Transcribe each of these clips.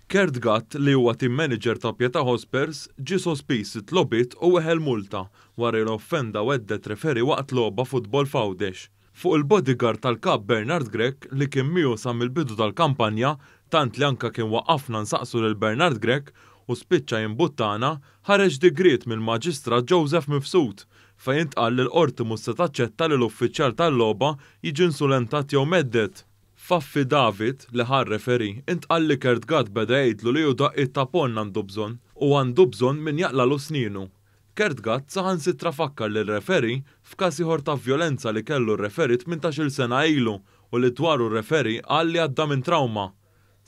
Kurt Gatt li huwa team manager ta' Pietà Hotspurs ġie sospiż sitt logħbiet u weħel multa wara li offenda u hedded referee waqt logħba futbol f'Għawdex. Fuq il-bodyguard tal-Kap Bernard Grech li kien miegħu sa mill-bidu tal-kampanja tant li anke kien waqqafna nsaqsu lil Bernard Grech u spiċċa jimbuttana, ħareġ digriet mill-Maġistrat Joseph Mifsud fejn intqal li l-Qorti mhux se taċċetta li l-uffiċjal tal-logħba jiġi insulentat jew mhedded. F'affidavit li ħa r-referee, intqal li Kurt Gatt beda jgħidlu li hu daqqiet ta' ponn għandu bżonn u għandu bżonn min jaqlalu snienu. Kurt Gatt saħansitra fakkar lir-referee f'każ ieħor ta' vjolenza li kellu r-referee 18-il sena ilu u li dwaru r-referee qal li għadda minn trawma.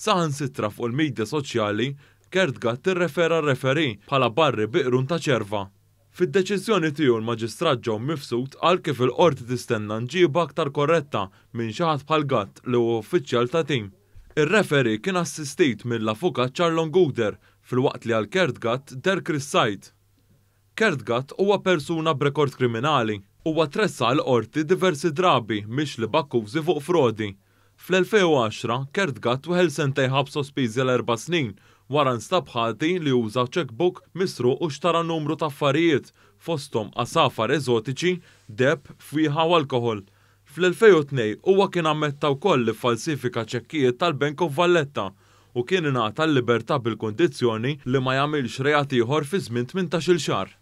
Saħansitra fuq il-midja soċjali, Kurt Gatt irrefera r-referee bħala barri bi qrun ta' ċerva. Fid-deċiżjoni tiegħu l-Maġistrat Joe Mifsud qal kif il-Qorti tistenna mġiba aktar korretta minn xi ħadd bħal Gatt li huwa uffiċjal ta' tim. Ir-referee kien assistit mill-Avukat Charlon Gouder filwaqt li għal Kurt Gatt deher Chris Said. Kurt Gatt huwa persuna b'rekord kriminali. Huwa tressaq il-Qorti diversi drabi mixli b'akkużi fuq frodi. Fl-2010, Kurt Gatt weħel sentejn ħabs sospiżi għal erba' snin wara nstab ħati li uża checkbook misruq u xtara numru ta' affarijiet, fosthom għasafar eżotiċi, deheb, fwieħa u alkoħol. Fl-2002 huwa kien ammetta wkoll li ffalsifika ċekkijiet tal-Bank of Valletta u kien ingħata l-libertà bil-kundizzjoni li ma jagħmilx reat ieħor fi żmien 18-il xahar.